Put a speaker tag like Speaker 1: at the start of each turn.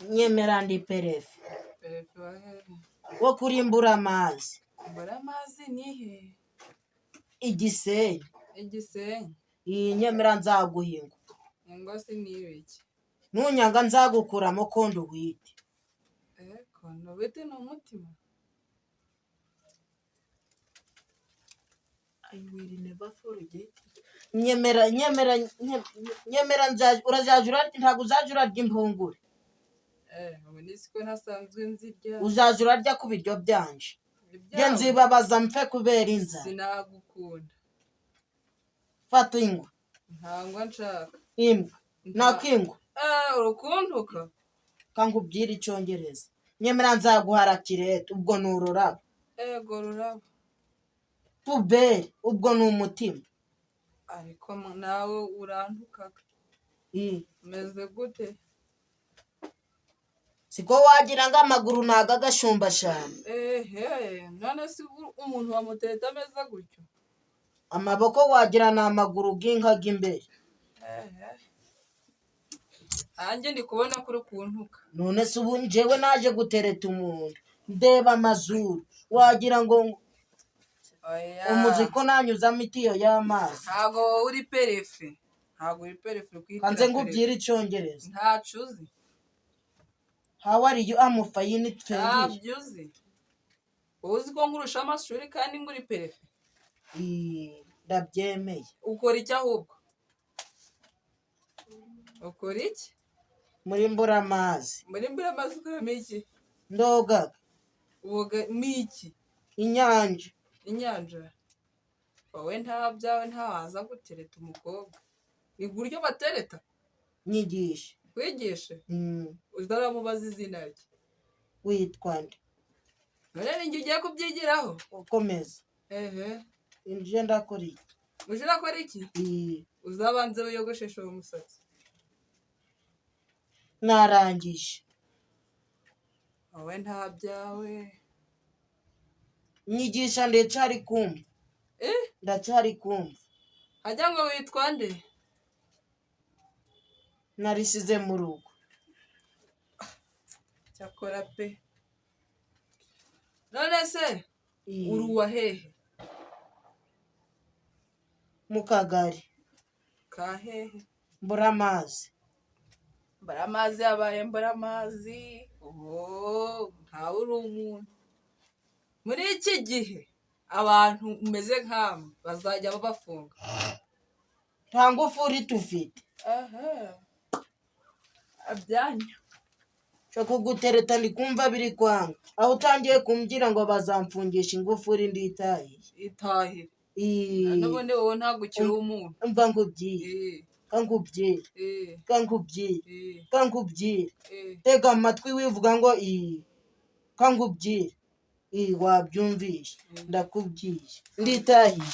Speaker 1: Nyemera ndi perefe.
Speaker 2: Perefe wa hehe?
Speaker 1: Wo kurimbura amazi.
Speaker 2: Mbura amazi ni he?
Speaker 1: Igisenyi.
Speaker 2: Igisenyi.
Speaker 1: Iyi nyemera nzaguha ingwa.
Speaker 2: Ingwa se ni ibiki?
Speaker 1: Nunyanga nzagukuramo konduwite.
Speaker 2: Konduwite ni umutima?
Speaker 1: I will never forget. Nyemera, nyemera, nyemera, urazaja urarya, ntabwo uzaja urarya impungure.
Speaker 2: Ubu ni siko ntasanzwe nzirya.
Speaker 1: Uzaja urarya ku biryo byanje. Njye
Speaker 2: Ibyawe?
Speaker 1: nzibabaza mpfe kubera inzara.
Speaker 2: Sinagukunda.
Speaker 1: Fata ingwa.
Speaker 2: Ntangwa nshaka.
Speaker 1: Imbwa nakwingwa.
Speaker 2: Urukuntuka.
Speaker 1: Kankubwira icyongereza. Nyemera nzaguha rakirete, ubwo ni ururabo.
Speaker 2: Ego, rurabo.
Speaker 1: Puberi, ubwo ni umutima.
Speaker 2: Ariko nawe urantukaga. Umeze gute?
Speaker 1: Siko wagira ngo amaguru ni ag'agashumbashamba.
Speaker 2: Ehe, none se umuntu wamuteta ameze gutyo?
Speaker 1: Amaboko wagira ni amaguru g'inka g'imbere.
Speaker 2: Ehe, nanjye ndi kubona ko uri kuntuka.
Speaker 1: None se ubu njyewe naje gutereta umuntu, ndeba amazuru wagira ngo
Speaker 2: Oya.
Speaker 1: umuziko nanyuzamo itiyo y'amazi.
Speaker 2: Ntabwo wowe uri perefe, ntabwo uri perefe, uri kwitira
Speaker 1: Kanze
Speaker 2: perefe.
Speaker 1: ngubwire icyongereza.
Speaker 2: Ntaco uzi.
Speaker 1: How are you? I'm fine, thank you.
Speaker 2: Ntabyo uzi. Wowe uzi ko nkurusha amashuri kandi nguri perefe?
Speaker 1: Ndabyemeye.
Speaker 2: Ukora iki ahubwo? Ukora iki?
Speaker 1: Muri mbura amazi.
Speaker 2: Muri mbura amazi ukoramo iki?
Speaker 1: Ndogaga.
Speaker 2: Woga iki?
Speaker 1: Inyanja.
Speaker 2: Inyanja. Wowe nta byawe, ntawaza gutereta umukobwa. Ni buryo batereta?
Speaker 1: Nyigisha.
Speaker 2: Kwigishe? Uzaramubaza izina rye.
Speaker 1: Witwa nde?
Speaker 2: None ni njye ugiye kubyigiraho?
Speaker 1: Ukomeza.
Speaker 2: Ehe.
Speaker 1: Nje ndakora iki?
Speaker 2: Uje urakora iki? Uzabanze wiyogosheshe uwo musatsi.
Speaker 1: Narangije.
Speaker 2: Wowe nta byawe.
Speaker 1: Nyigisha, ndacyari kumva.
Speaker 2: Eh.
Speaker 1: Ndacyari kumva.
Speaker 2: Hajya ngo witwa nde?
Speaker 1: Narisize mu rugo.
Speaker 2: Cyakora pe, none se uri uwa hehe?
Speaker 1: Mu kagari.
Speaker 2: Ka hehe?
Speaker 1: Mbura amazi.
Speaker 2: Mbura amazi, yabaye mbura amazi. Oh, ntawe uri umuntu. Muri iki gihe abantu mumeze nkamwe bazajya babafunga.
Speaker 1: Nta ngufuri tufite.
Speaker 2: Aha, abyanyu.
Speaker 1: Cyo kugutereta ndi kumva biri kwanga, aho utangiye kumbwira ngo bazamfungisha ingufuri, nditahiye.
Speaker 2: Itahire. N'ubundi wowe ntabwo ukiri umuntu.
Speaker 1: Mva nkubwire. Kankubwire. Kankubwire. Kankubwire. Tega amatwi, wivuga ngo iyi kankubwire iyi wabyumvishe. Ndakubwiye, nditahiye.